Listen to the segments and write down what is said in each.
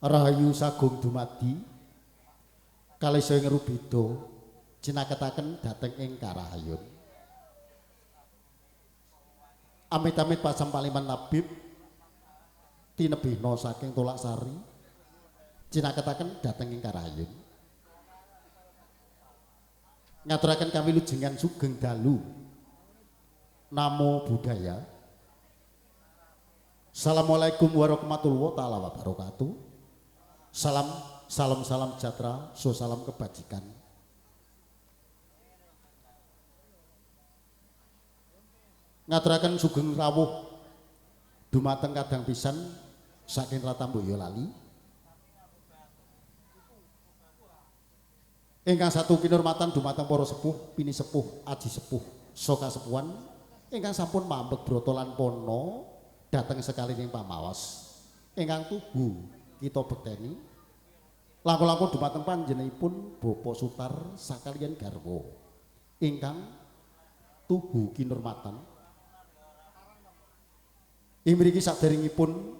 Rahayu sagung dumadi kalih saya ngrubeda cinaketaken dhateng ing Karahayun. Amit-amit pasam paliman tabib tinebihna saking Tolak Sari cinaketaken dhateng ing Karahayun. Ngaturaken kawilujengan sugeng dalu. Namo Buddhaya. Assalamualaikum warahmatullahi taala wabarakatuh. Salam, salam, salam sejahtera, so salam kebajikan. Ngaturaken sugeng rawuh dumateng kadang pisan saking Tlatah Boyolali. Ingkang satu kinurmatan dumateng para sepuh, pini sepuh, aji sepuh, soka sepuhan ingkang sampun mambek brata lan pana dhateng sekalining pamaos. Ingkang tuhu kita bekteni langkung-langkung dumateng panjenenganipun Bapak Sutar sakaliyan garwa ingkang tuhu kinurmatan. Ing mriki saderengipun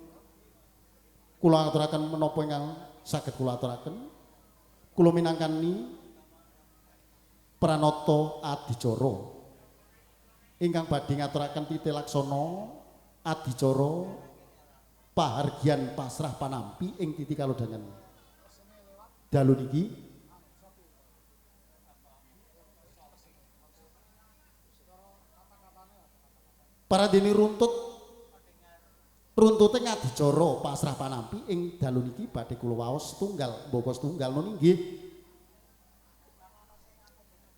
kula aturaken menapa ingkang saged kula aturaken, kula minangkani pranata adicara ingkang badhe ngaturaken titi laksana adicara pahargyan pasrah panampi ing titi kalodhangan dalu niki. Para dene runtute ngadicara pasrah panampi ing dalu niki badhe kula waos setunggal mbaka setunggal nun inggih.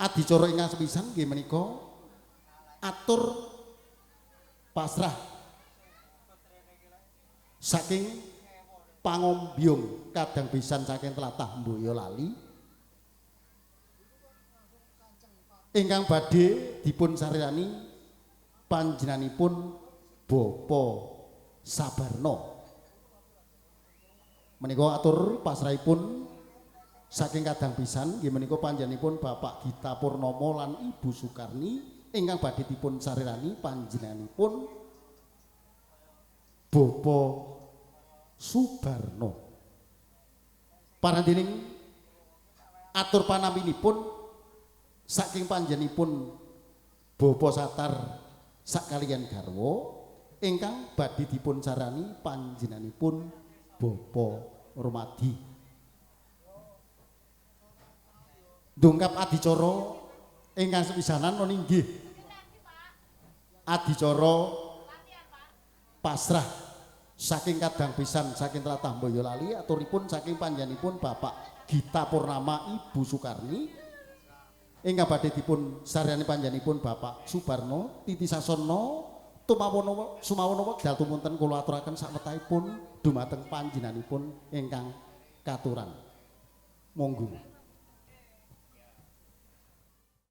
Adicara ingkang sepisan nggih menika atur pasrah saking pangombyong kadang pisan saking tlatah Boyolali ingkang badhe dipun saryani panjenenganipun Bapak Sabarno. Menika atur pasrahipun saking kadang pisan nggih menika panjenenganipun Bapak Gita Purnomo lan Ibu Sukarni ingkang badhe dipun saryani panjenenganipun Bapak Subarno. Parandining atur panaminipun saking panjenenganipun Bapak Satar sakaliyan garwa ingkang badhe dipun sarani panjenenganipun Bapak Rumadi. Dongkap adicara ingkang sepisanan non inggih adicara pasrah saking kadang pisan saking tlatah Boyolali aturipun saking panjenenganipun Bapak Gita Purnama Ibu Sukarni ingkang badhe dipun saryani panjenenganipun Bapak Subarno titi sasana tumawono sumawono wekdal tumunten kula aturaken sakwetahipun dumateng panjenenganipun ingkang katuran. Monggo.